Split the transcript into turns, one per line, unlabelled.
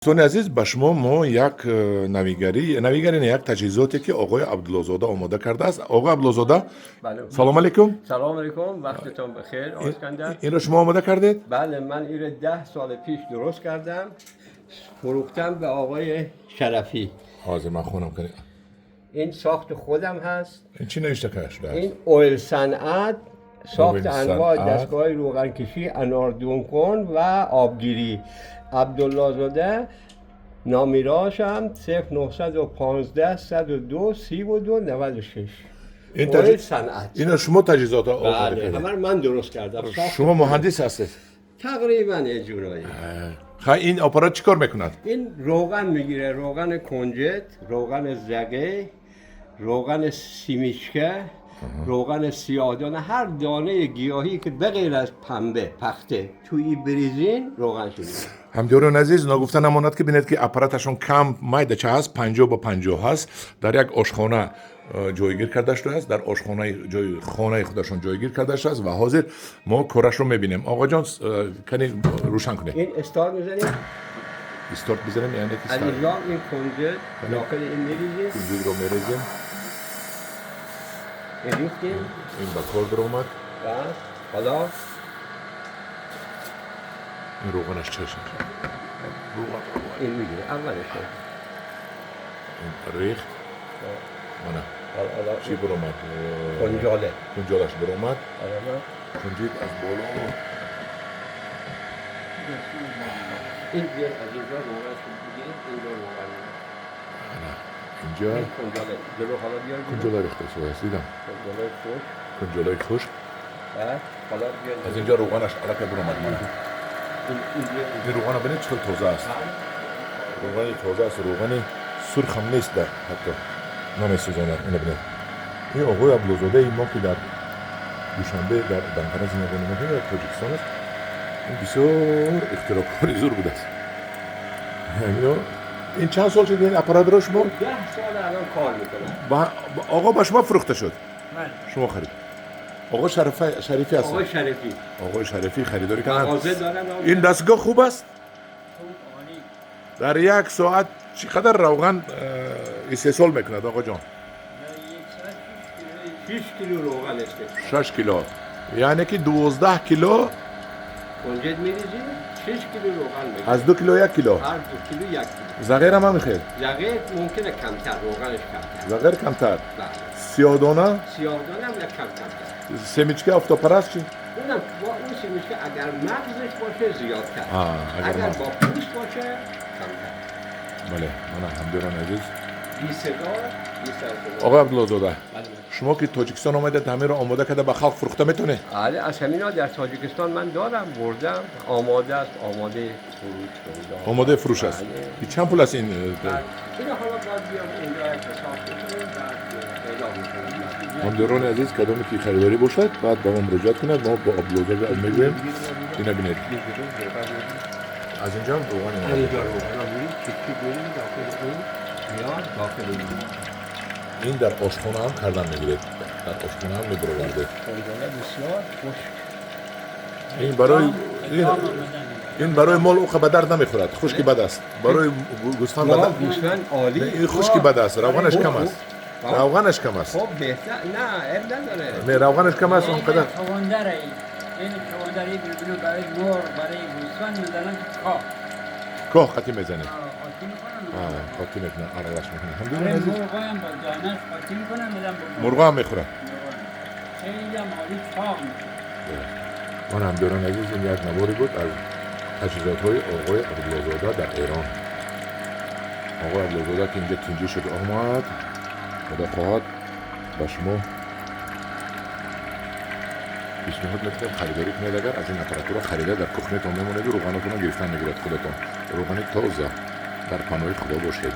Дӯстони азиз, ба шумо мо як навигарӣ, навигарӣ не, як таҷҳизоте, ки оқои Абдуллозода омода кардааст. Оқои Абдуллозода,
بله.
салом алейкум.
سلام علیکم، وقتتون بخیر آقای اسکندر.
Инро шумо омода кардед?
بله، من این 10 سال پیش درست کردم، فروختم به آقای شرفی.
ҳозир ман хонам кунед.
این ساخت خودم هست.
Ин чӣ навишта карда шудааст?
این اویل صنعت، ساخت
اویل
انواع
صنعت.
دستگاه روغن کشی، اناردون کن و آبگیری. عبدالله زاده نامیراشم، 0915 102 32 96.
این
اویل صنعت.
اینا شما таҷҳизот омода
بله.
кардед?
همه رو من درست کردم، ساخت.
Шумо муҳандис ҳастед?
تقریبا یه جورایی.
Хай, ин аппарат чӣ кор мекунад?
این روغن میگیره، روغن کنجد، روغن زغه، روغن سیمیشکه، روغن سیاهدانه، هر دانه گیاهی که به غیر از پنبه، پخته، توی بریزین روغن شده.
Ҳамдиёрони азиз, ногуфта намонад, ки бинед, ки аппараташон кам майдача ҳаст, 50 ба 50 ҳаст, дар як ошхона ҷойгир карда шудааст, дар ошхонаи ҷои хонаи худашон ҷойгир карда шудааст ва ҳозир мо корашро мебинем. Оғоҷон, кани рӯшан кунед.
این استارت میزنیم.
Исторт бизанем, яъне ки
از اینجا این کنجد داخل این میریزیم.
Кунҷудро мерезем.
این ریختیم.
Ин ба кор даромад.
و حالا
Ин рӯғанаш чашм рӯған.
این میگیره اولش.
Ин рехт, мана.
حالا حالا
Чӣ баромад?
کنجاله.
Кунҷолаш баромад.
حالا
Кунҷид аз боло.
این بیاد از اینجا روغن شد میگیره، اینجا روغن میگیره.
Инҷа.
این کنجاله جلو، حالا بیار جلو.
Кунҷола рехта шудааст, дидам.
کنجاله خشک.
Кунҷолаи хушк.
بعد حالا بیاد.
Аз инҷа рӯғанаш аллакай баромад, мана.
این این بیاد.
Ин рӯғана бинед, чӣ хел тоза аст, рӯғани тоза аст, рӯғани сурхам нест, дар ҳатто намесӯзонад. Ина бинед, ин оғои Абдуллозодаи мо, ки дар Душанбе, дар Данғара зиндагонӣ мекунад, дар Тоҷикистон аст, ин бисёр ихтироъкори зур будааст. Ино ин чанд сол шуд ин аппаратро шумо?
10 سال الان کار میکنم.
Оғо, ба шумо фурӯхта шуд?
بله.
Шумо харид, оғо Шарифӣ ҳастанд?
آقای شریفی.
Оғои Шарифӣ харидорӣ карданд.
مغازه دارن آقا.
Ин дастгоҳ хуб аст?
خوب، عالی.
Дар як соат чӣ қадар равған истеҳсол мекунад, оғоҷон?
در یک ساعت 6 کیلو.
6 کیلو روغن استفاده.
6 кило, яъне ки 12 кило.
کنجد میریزیم، 6 کیلو روغن میگیره.
Аз 2 кило 1 кило.
هر 2 کیلو 1 کیلو.
Зағирам ҳам мехел?
زغه ممکنه کمتر، روغنش کمتر.
Зағир камтар.
بله.
Сиёҳдона?
سیاهدانه هم یک کم کمتر.
Семечки офтобпараст чӣ?
اونم با اون سیمیشکه اگر مغزش باشه زیادتر.
اگر
اگر
مغز.
با پوست باشه کمتر.
Бале, мана, ҳамдиёрони азиз.
بی صدا، بی سر صدا.
Оғои Абдуллозода,
بله.
шумо ки Тоҷикистон омадед, ҳаминро омода карда ба халқ фурӯхта метавонед?
بله، از همینا در تاجیکستان من دارم، بردم، آماده است، آماده فروش شده.
Омодаи фурӯш аст.
بله.
Чанд пул аст ин?
بعد اینو حالا باید بیام اینجا حساب بکنیم، بعد اعلام میکنم.
Ҳамдиёрони азиз, кадоме ки харидорӣ бошад, баъд ба мо муроҷиат кунад, мо бо Абдуллозода мегӯем. Ина бинед, аз инҷо ҳам равған.
از اینجا روغن می‌ریزیم، چیک می‌ریزیم داخل این، میاد داخل این.
Ин дар ошхона ҳам кардан мегиред, дар ошхона ҳам мебаровардед.
کنجاله بسیار خشک.
Ин барои
ادام آمدن.
Ин барои мол уқа ба дард намехӯрад, хушки бад аст, барои гӯсфанд ба
نه،
дард-
گوسفند عالی.
Не, ин хушки бад аст, равғанаш кам аст, равғанаш кам аст.
خب بهتر، نه، عیب نداره.
Не, равғанаш кам аст он қадар.
چغندره این، این چغندره بلبلو برای مرغ، برای گوسفند میزنن تو کاه.
Коҳ қатӣ мезанед?
قاطی میکنن.
Қотӣ мекунад, аралаш мекунад, ҳамдиёрони
برای
азиз.
مرغ هم با دانش قاطی میکنن، میدن به مرغ.
Мурғо ҳам мехӯрад.
خیلی هم عالی چاق میشه.
Ман, ҳамдиёрони азиз, ин як наворе буд аз таҷҳизотҳои оғои Абдуллозода дар Эрон. Оғои Абдуллозода, ки инҷа тинҷӣ шуд, омад, худо хоҳад, ба шумо пешниҳод мекунем, харидорӣ кунед. Агар аз ин аппаратура харида дар кухнятон мемонеду рӯғанотонро гирифтан мегирад, худатон рӯғани тоза. Дар паноҳи Худо бошед.